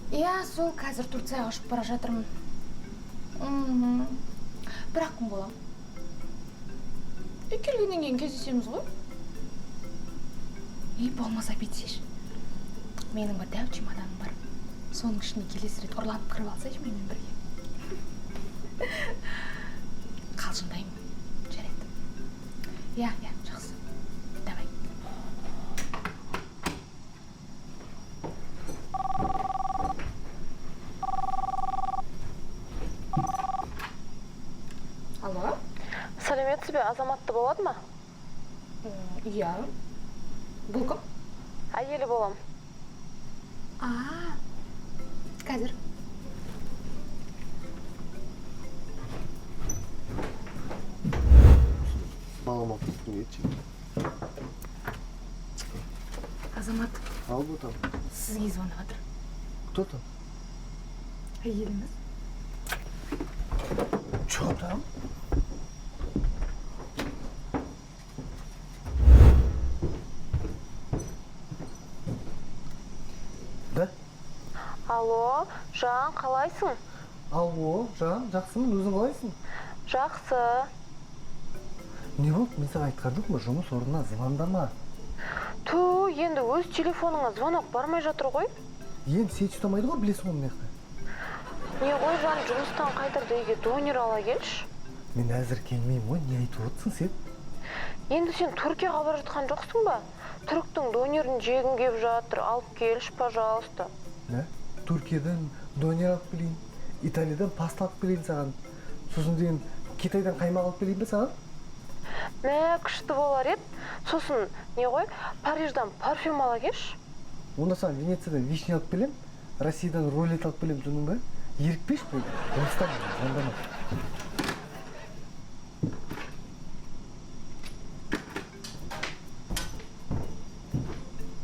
Иә, сол қазір Турцияға ұшып бара жатырмын. Мхм. Бір-ақ күн боламын. Келгеннен кейін кездесеміз ғой. Ей, болмаса бүйтсейші. Менің бір дәу чемоданым бар. Соның ішіне келесі рет ұрланып кіріп алсайшы менімен бірге. Қалжыңдаймын. Жарайды. Иә, иә, жақсы. Давай. Алло? Сәлеметсіз бе, Азаматты болады ма? Иә. Бұл кім? Әйелі болам. А, қазір. Балам алып кеткім келеді. Азамат, Ал, ботам. Сізге звондап жатыр. Кто там? Әйеліңіз. Че там? Да? Алло, Жан, қалайсың? Алло, Жан, жақсымын, өзің қалайсың? Жақсы. Не болды? Мен саған айтқан жоқпын ба, жұмыс орнына звондама. Ту, енді өз телефоныңа звонок бармай жатыр ғой. Енді сеть ұстамайды ғой, білесің ғой мына жақта. Не ғой, Жан, жұмыстан қайтарда үйге донер ала келші. Мен әзір келмеймін ғой, не айтып отырсың сен? Енді сен Түркияға бара жатқан жоқсың ба? Түріктің донерін жегім келіп жатыр, алып келші, пожалуйста. Да? Түркиядан донер алып келейін, Италиядан паста алып келейін саған. Сосын деген Китайдан қаймақ алып келейін бе саған? Мә, күшті болар еді. Сосын не ғой, Париждан парфюм ала келші. Онда саған Венециядан вишня алып келемін, Россиядан рулет алып келемін, түсіндің бе? Ерікпеші болды. Жұмыстан звондама.